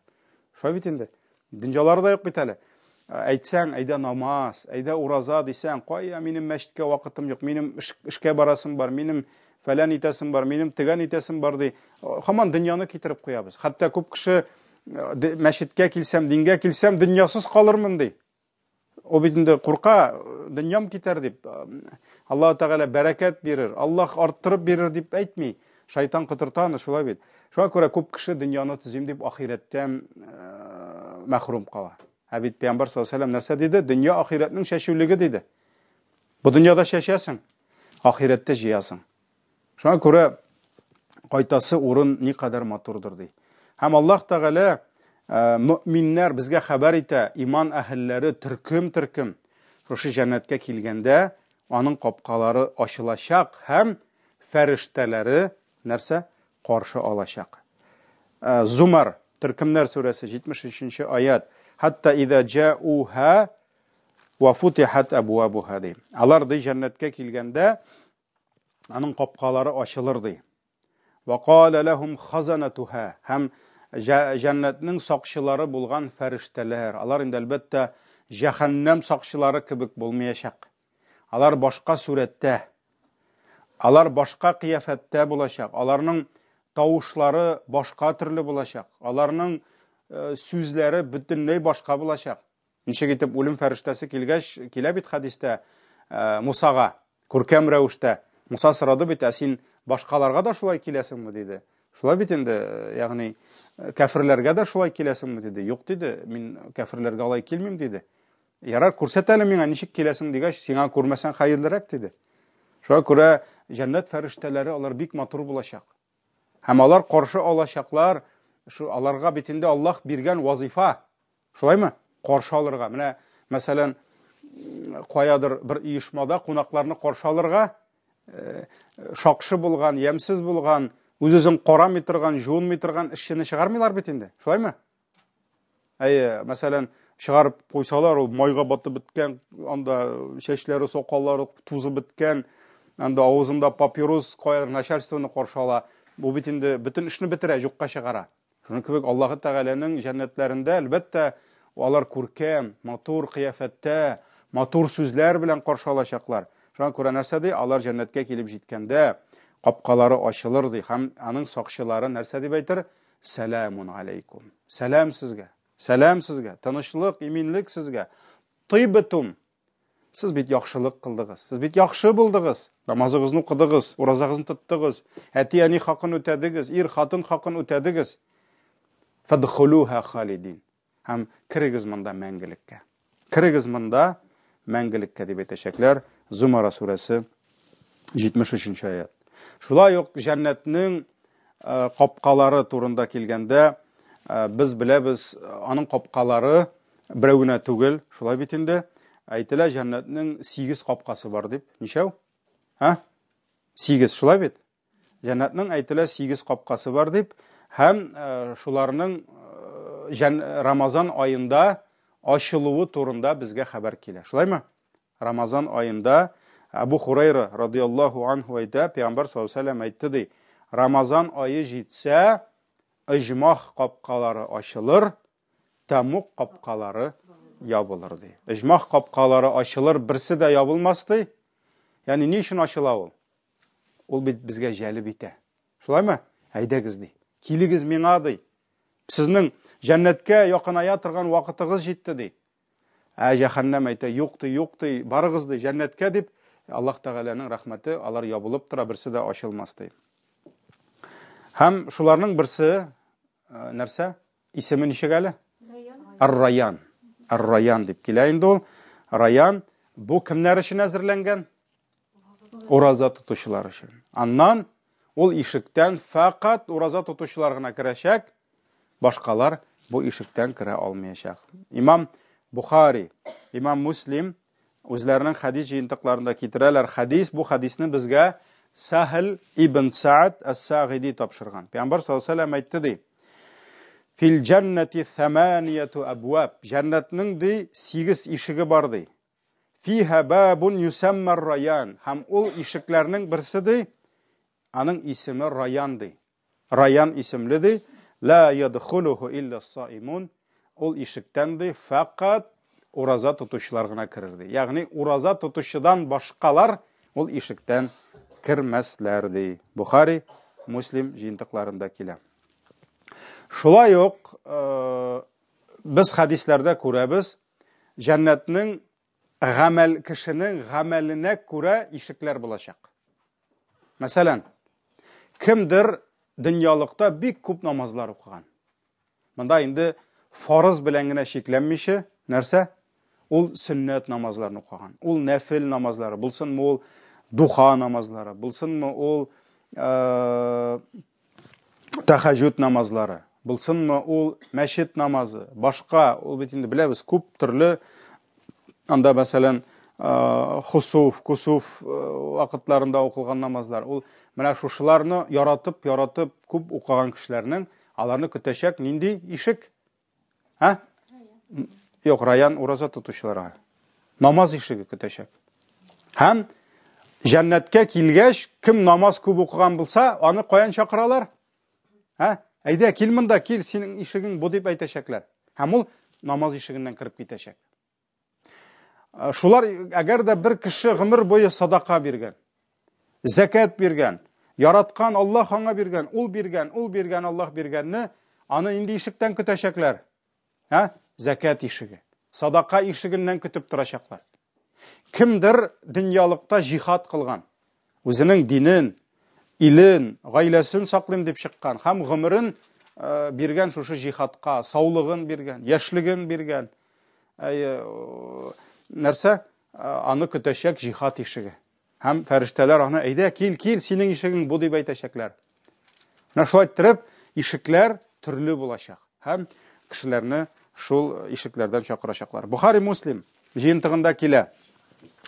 A: Шулай бит инде. Дөньялары да юк бит әле. Әйтсәң, әйдә намаз, әйдә ураза дисәң, кая минем мәчеткә вакытым юк, минем эшкә барасым бар, минем фәлән итәсем бар, минем тегән итәсем бар ди. Һаман дөньяны китереп куябыз. Хәтта күп кеше мәчеткә килсәм, дингә килсәм, дөньясыз калырмын ди. Ул бит инде курка, дөньям китәр дип. Аллаһ Тәгалә бәрәкәт бирер, Аллаһ арттырып бирер дип әйтми. Шайтан котырта аны, шулай бит. Шуңа күрә күп кеше дөньяны төзим дип ахирәттән мәхрүм кала. Ә бит Пәйгамбәр саллаллаһу алейһи ва сәлләм нәрсә диде? Дөнья ахирәтнең чәчүлеге диде. Бу дөньяда чәчәсең, ахирәттә җыясың. Шуңа күрә кайтасы урын никадәр матурдыр ди. Һәм Аллаһ Тәгалә мөминнәр безгә хәбәр итә, иман әһелләре төркем-төркем шушы җәннәткә килгәндә аның капкалары ачылачак һәм фәрештәләре нәрсә каршы алачак. Зумар, төркемнәр сүрәсе 73 аят. Хатта иза җа'уха ва футихат абвабуха ди. Алар ди җәннәткә килгәндә аның капкалары ачылыр ди. Ва кала лахум хазанатуха һәм җәннәтнең сакчылары булган фәрештәләр. Алар инде әлбәттә җәһәннәм сакчылары кебек булмаячак. Алар башка сурәттә, алар башка кыяфәттә булачак. Аларның тавышлары башка төрле булачак. Аларның сүзләре бөтенләй башка булачак. Ничек итеп үлем фәрештәсе килгәч, килә бит хәдистә Мусага күркәм рәвештә. Муса сорады бит, ә син башкаларга да шулай киләсеңме диде. Шулай бит инде, ягъни кәферләргә дә шулай киләсеңме диде. Юк диде, мин кәферләргә алай килмим диде. Ярар, күрсәт әле миңа, ничек киләсең дигәч, сиңа күрмәсәң хәерлерәк диде. Шуңа күрә җәннәт фәрештәләре алар бик матур булачак. Һәм алар каршы алачаклар, шу аларга бит инде Аллаһ биргән вазифа. Шулаймы? Каршы алырга. Менә, мәсәлән, каядыр бер оешмада кунакларны каршы алырга шакшы булган, ямьсез булган, үз-үзен карамый торган, жуынмый торган эшчене чыгармыйлар бит инде. Шулаймы? Әйе, мәсәлән, чыгарып куйсалар, ул майга батып беткән, анда чәчләре, сакаллары тузып беткән, анда авызында папирос, каядыр начальствоны каршы ала. Бу бит инде бөтен эшне бетерә, юкка чыгара. Шуның кебек Аллаһы Тәгаләнең җәннәтләрендә, әлбәттә, алар күркәм, матур кыяфәттә, матур сүзләр белән каршы алачаклар. Шуңа күрә нәрсә ди? Алар җәннәткә килеп җиткәндә, капкалары ачылыр ди һәм аның сакчылары нәрсә дип әйтер? Сәламун алейкум. Сәлам сезгә. Сәлам сезгә. Тынычлык, иминлек сезгә. Тыйбетум. Сез бит яхшылык кылдыгыз. Сез бит яхшы булдыгыз. Намазыгызны укыдыгыз, уразагызны тоттыгыз, әти-әни хакын үтәдегез, ир хатын хакын үтәдегез. Фадхулуха халидин. Һәм керегез монда мәңгелеккә. Керегез монда мәңгелеккә дип әйтәчәкләр. Зумара сүрәсе 73 аят. Шулай ук җәннәтнең капкалары турында килгәндә, без беләбез, аның капкалары берәү генә түгел, шулай бит инде. Әйтелә, җәннәтнең 8 капкасы бар дип. Ничәү? Һа? 8, шулай бит? Җәннәтнең әйтелә 8 капкасы бар дип, һәм шуларның Рамазан аенда ачылуы турында безгә хәбәр килә. Шулаймы? Рамазан аенда Абу Хурайра радияллаһу анһу әйтә, Пәйгамбәр саллаллаһу алейһи ва сәлләм әйтте ди, Рамазан ае җитсә, оҗмах капкалары ачылыр, тәмуг капкалары ябылыр ди. Оҗмах капкалары ачылыр, берсе дә ябылмас ди. Ягъни ни өчен ачыла ул? Ул бит безгә җәлеп итә. Шулаймы? Әйдәгез ди. Килегез миңа ди. Сезнең җәннәткә якыная торган вакытыгыз җитте ди. Ә җәһәннәм әйтә, юк ди, юк ди, барыгыз ди, җәннәткә дип, Аллаһ Тәгаләнең рәхмәте, алар ябылып тора, берсе дә ачылмас ди. Һәм шуларның берсе нәрсә? Исеме ничек әле? Ар-Райян. Ар-Райян дип килә инде ул. Раян, бу кемнәр өчен әзерләнгән? Ураза тотучылар өчен. Аннан ул ишектән фәкать ураза тотучылар гына керәчәк, башкалар бу ишектән керә алмаячак. Имам Бухари, имам Муслим үзләренең хәдис җыентыкларында китерәләр. Хәдис, бу хәдисне безгә Сахл ибн Саад ас-Сагиди тапшырган. Пәйгамбәр саллаллаһу алейһи ва әйтте ди: Фил җәннәти thamaniyatu абваб. Җәннәтнең ди 8 ишеге бар ди. Фиһа бабун юсамма раян. Һәм ул ишекләрнең берсе ди, аның исеме Раян ди. Раян исемле ди, ла ядхулуху илля саимун. Ул ишектән ди, фәкать ураза тотучылар гына керер ди. Ягъни ураза тотучыдан башкалар ул ишектән кермәсләр ди. Бухари, Муслим җыентыкларында килә. Шулай ук э, без хәдисләрдә күрәбез, җәннәтнең гамәл кешенең гамәленә күрә ишекләр булачак. Мәсәлән, кемдер дөньялыкта бик күп намазлар укыган. Монда инде фарыз белән генә чикләнмичә, нәрсә? Ул сөннәт намазларын укыган. Ул нәфил намазлары, булсынмы ул духа намазлары, булсынмы ул э, тәхәҗүд намазлары, булсынмы ул мәчет намазы, башка, ул бит инде беләбез, күп төрле анда мәсәлән, э, хусуф, кусуф э, вакытларында укылган намазлар. Ул менә шушыларны яратып, яратып күп укыган кешеләрнең аларны көтәчәк нинди ишек? Ә? Юк, Раян ураза тотучыларга. Намаз ишеге көтәчәк. Һәм җәннәткә килгәч, кем намаз күп укыган булса, аны каян чакыралар? Ә? Әйдә, кил монда, кил, синең ишегең бу дип әйтәчәкләр. Һәм ул намаз ишегеннән кереп китәчәк. Э, шулар, әгәр дә бер кеше гомер буе садака биргән, зәкәт биргән, яраткан Аллаһ аңа биргән, ул биргән, ул биргән, Аллаһ биргәнне, аны инде ишектән көтәчәкләр. Ә? Зәкәт ишеге. Садака ишегеннән көтеп торачаклар. Кемдер дөньялыкта җихад кылган, үзенең динен, илен, гаиләсен саклыйм дип чыккан һәм гомерен э, биргән шушы җихадка, саулыгын биргән, яшьлеген биргән, Әйе, нәрсә? Аны көтәчәк җихад ишеге. Һәм фәрештәләр аны, әйдә, кил, кил, синең ишегең бу дип әйтәчәкләр. Менә шулай иттереп, ишекләр төрле булачак. Һәм кешеләрне шул ишекләрдән чакырачаклар. Бухари Муслим җыентыгында килә.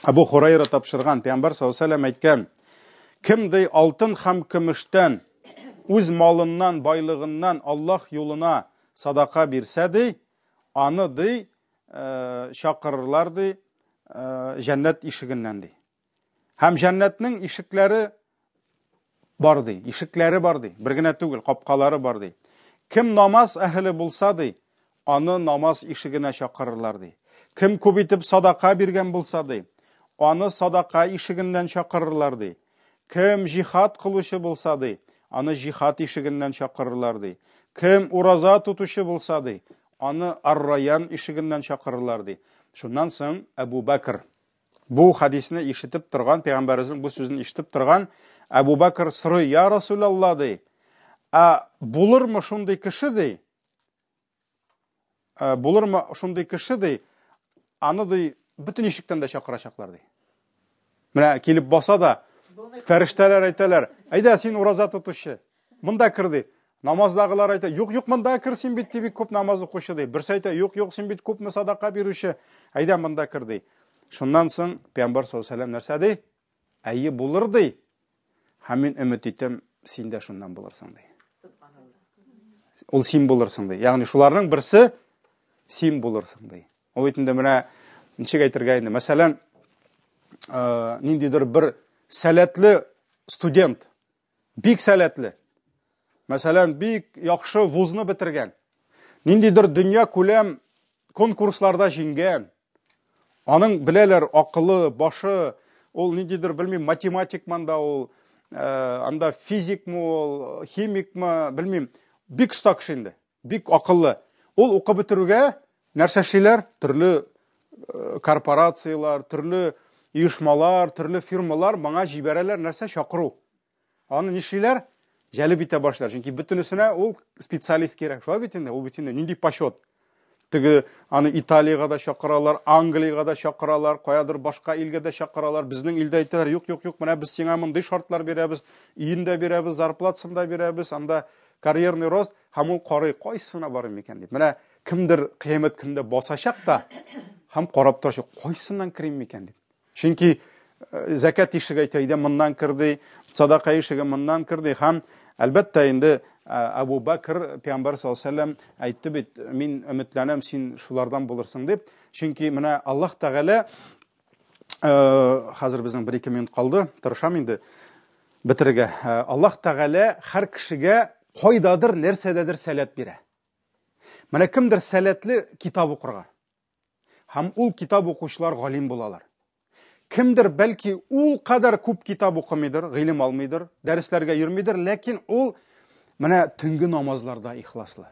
A: Абу Хурайра тапшырган, Пәйгамбәр саллаллаһу алейһи ва әйткән, кем ди алтын һәм көмештән үз малыннан, байлыгыннан Аллаһ юлына садака бирсә ди, Аны, ди, чакырырлар, ди, җәннәт ишегеннән, ди. Һәм җәннәтнең ишекләре бар, ди, ишекләре бар, ди, бер генә түгел, капкалары бар, ди. Кем намаз әһеле булса, ди, аны намаз ишегенә чакырырлар, ди. Кем күп итеп садака биргән булса, ди, аны садака ишегеннән чакырырлар, ди. Кем җихад кылучы булса, ди, аны җихад ишегеннән чакырырлар, ди. Кем ураза тотучы булса, ди, аны Ар-Райян ишегеннән чакырырлар, ди. Шуннан соң Әбу Бәкр бу хәдисне ишетеп торган, пәйгамбәребезнең бу сүзен ишетеп торган Әбу Бәкр сорый: "Я Расулалла", ди. "Ә булырмы шундый кеше, ди, Э, булырмы шундый кеше, ди, аны, ди, бөтен ишектән дә чакырачаклар, ди. Менә килеп баса да, фәрештәләр әйтәләр, әйдә, син ураза тотучы, монда кер, ди. Намаздагылар әйтә, юк, юк, монда кер, син бит, ди, бик күп намаз укучы, ди. Берсе әйтә, юк, юк, син бит күпме садака бирүче, әйдә, монда кер, ди. Шуннан соң Пәйгамбәр саллаллаһу алейһи вәсәлләм нәрсә ди? Әйе, булыр, ди. Һәм мин өмет итәм, син дә шуннан булырсың, ди. Ул син булырсың, ди. Ягъни шуларның берсе син булырсың, ди. Ул бит инде менә ничек әйтергә инде, мәсәлән, э, ниндидер бер сәләтле студент, бик сәләтле. Мәсәлән, бик яхшы вузны бетергән. Ниндидер дөнья күләм конкурсларда җиңгән. Аның беләләр акылы, башы, ул ниндидер, белмим, математик манда ул, э, анда физикмы ул, химикмы, белмим. Бик оста кеше инде, бик акыллы. Ул укып бетерүгә нәрсә эшлиләр? Төрле э, корпорацияләр, төрле оешмалар, төрле фирмалар моңа җибәрәләр нәрсә? Чакыру. Аны нишлиләр? Җәлеп итә башлар. Чөнки бөтенесенә ул специалист кирәк. Шулай бит инде, ул бит инде нинди почет. Теге аны Италиягә дә чакыралар, Англиягә дә чакыралар, каядыр башка илгә дә чакыралар. Безнең илдә әйтәләр, юк, юк, юк, менә без сиңа мондый шартлар бирәбез, өен дә бирәбез, зарплатасын да бирәбез, анда карьерный рост, һәм ул карый, кайсына барыйм микән дип. Менә кемдер кыямәт көнендә басачак та һәм карап торачак, кайсыннан керим микән дип. Чөнки э, зәкят ишеге әйтә, әйдә моннан кер ди, садака ишеге моннан кер ди. Һәм әлбәттә инде э, Әбу Бәкр пәйгамбәр саллаллаһу алейһи әйтте бит, мин өметләнәм, син шулардан булырсың дип. Чөнки менә Аллаһ Тәгалә э, хәзер безнең 1-2 минут калды, тырышам инде бетерергә. Аллаһ Тәгалә һәр кешегә кайдадыр, нәрсәдәдер сәләт бирә. Менә кемдер сәләтле китап укырга. Һәм ул китап укучылар галим булалар. Кемдер бәлки ул кадәр күп китап укымыйдыр, гыйлем алмыйдыр, дәресләргә йөрмидер, ләкин ул менә төнге намазларда ихласлы.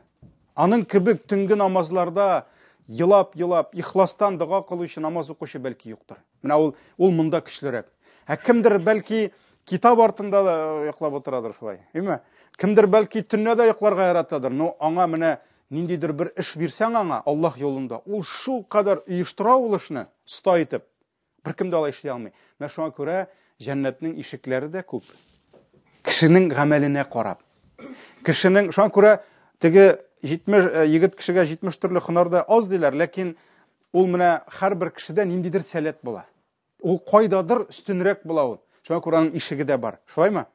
A: Аның кебек төнге намазларда елап-елап, ихластан дога кылучы, намаз укучы бәлки юктыр. Менә ул ул монда көчлерәк. Ә кемдер бәлки китап артында да йоклап утырадыр шулай, әйме? Кемдер бәлки төнлә дә йокларга яратадыр, но аңа менә Ниндидер бер эш бирсәң аңа Аллаһ юлында, ул шул кадәр оештыра ул эшне, оста итеп. Беркем дә алай эшли алмый. Менә шуңа күрә җәннәтнең ишекләре дә күп. Кешенең гамәленә карап. Кешенең, шуңа күрә теге 70 э, егет кешегә 70 төрле һөнәр дә аз диләр, ләкин ул менә һәрбер кешедә ниндидер сәләт була. Ул кайдадыр өстенрәк була ул. Шуңа күрә аның ишеге дә бар. Шулаймы?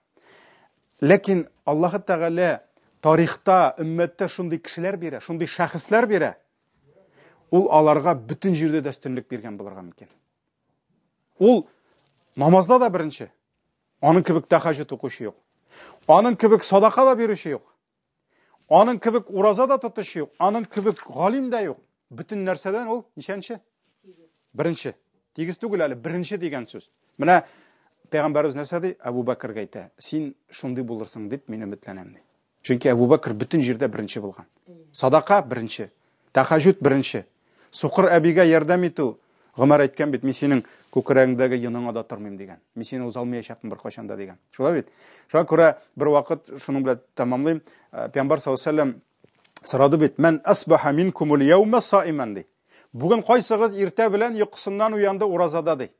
A: Ләкин Аллаһы Тәгалә тарихта, өммәттә шундый кешеләр бирә, шундый шәхесләр бирә. Ул аларга бөтен җирдә дә өстенлек биргән булырга мөмкин. Ул намазда да беренче. Аның кебек тәһәҗҗүд укучы юк. Аның кебек садака да бирүче юк. Аның кебек ураза да тотучы юк, аның кебек галим дә юк. Бөтен нәрсәдән ул ничәнче? Беренче. Тигез түгел әле, беренче дигән сүз. Менә пәйгамбәребез нәрсә ди? Әбу Бәкергә әйтә, син шундый булырсың дип мин өметләнәм ди. Чөнки Әбу Бәкер бөтен җирдә беренче булган. Садака беренче, тәһәҗҗүд беренче. Сукыр әбигә ярдәм итү, Гомәр әйткән бит, мин синең күкрәгеңдәге йоныңа да тормыйм дигән. Мин сине уза алмаячакмын беркайчан да дигән. Шулай бит? Шуңа күрә бер вакыт шуның белән тәмамлыйм. Э, Пәйгамбәр саллаллаһу алейһи вәсәлләм сорады бит, "Мән асбаха минкумул яума саиман" ди. Бүген кайсыгыз иртә белән йокысыннан уянды уразада ди.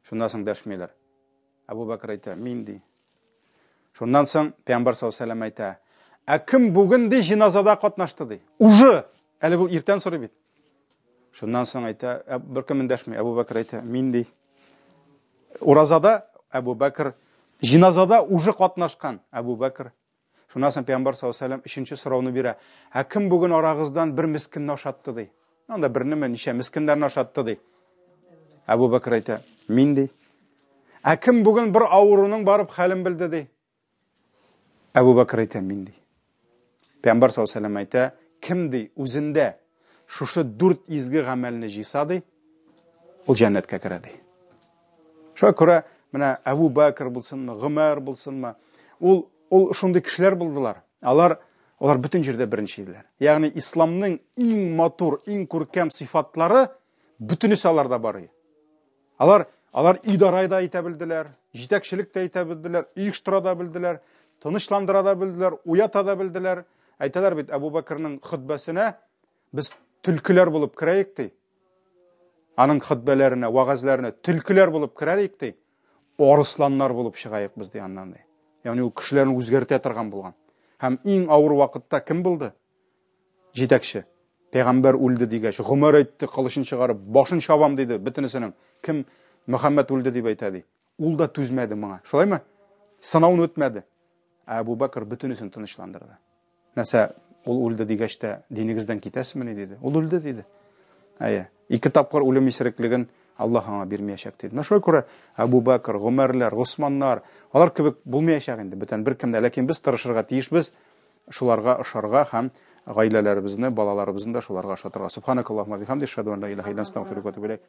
A: Шуннан соң дәшмиләр. Әбу Бәкер әйтә, мин ди. Шуннан соң Пәйгамбәр саллаллаһу алейһи әйтә, ә кем бүген ди җиназада катнашты ди. Уже әле бу иртән сорый бит. Шуннан соң әйтә, ә, беркем эндәшми. Әбу Бәкер әйтә, мин ди. Уразада Әбу Бәкер, җиназада уже катнашкан Әбу Бәкер. Шуннан соң Пәйгамбәр саллаллаһу алейһи вәсәлләм өченче сорауны бирә. Ә кем бүген арагыздан бер мескенне ашатты ди? Анда бернеме ничә мескеннәрне ашатты ди. Әбу Бәкер әйтә, мин ди. Ә кем бүген бер авыруның барып хәлен белде ди? Әбу Бәкер әйтә, мин ди. Пәйгамбәр саллаллаһу алейһи вәсәлләм әйтә, кем ди үзендә шушы дүрт изге гамәлне җыйса ди, ул җәннәткә керә ди. Шуңа күрә менә Әбу Бәкер булсынмы, Гомәр булсынмы, ул ул шундый кешеләр булдылар. Алар алар бөтен җирдә беренче иделәр. Ягъни исламның иң матур, иң күркәм сыйфатлары бөтенесе аларда бар иде. Алар алар идарә дә итә белделәр, җитәкчелек тә итә белделәр, оештыра да белделәр, тынычландыра да белделәр, уята да белделәр. Әйтәләр бит, Әбу Бәкернең хөтбәсенә без төлкеләр булып керәек ди. Аның хөтбәләренә, вәгазьләренә төлкеләр булып керәек ди. Арысланнар булып чыгаек без ди аннан ди. Ягъни ул кешеләрне үзгәртә торган булган. Һәм иң авыр вакытта кем булды? Җитәкче. Пәйгамбәр үлде дигәч, Гомәр әйтте, кылычын чыгарып, башын чабам диде бөтенесенең. Кем Мөхәммәд үлде дип әйтә ди. Ул да түзмәде моңа. Шулаймы? Сынауны үтмәде. Ә Әбу Бәкр бөтенесен тынычландырды. Нәрсә, ул үлде дигәч тә, динегездән китәсезмени диде. Ул үлде диде. Әйе. Ике тапкыр үлем исереклеген Аллаһ аңа бирмәячәк диде. Менә шулай күрә Әбу Бәкр, Гомәрләр, Госманнар, алар кебек булмаячак инде бүтән беркем дә. Ләкин без тырышырга тиешбез шуларга ошарга һәм гаиләләребезне, балаларыбызны да шуларга ошатырга. Субханакаллаһумма бихамдик, ашһаду ан ла илаһа илля анта, астагфирука ва атубу иләйк.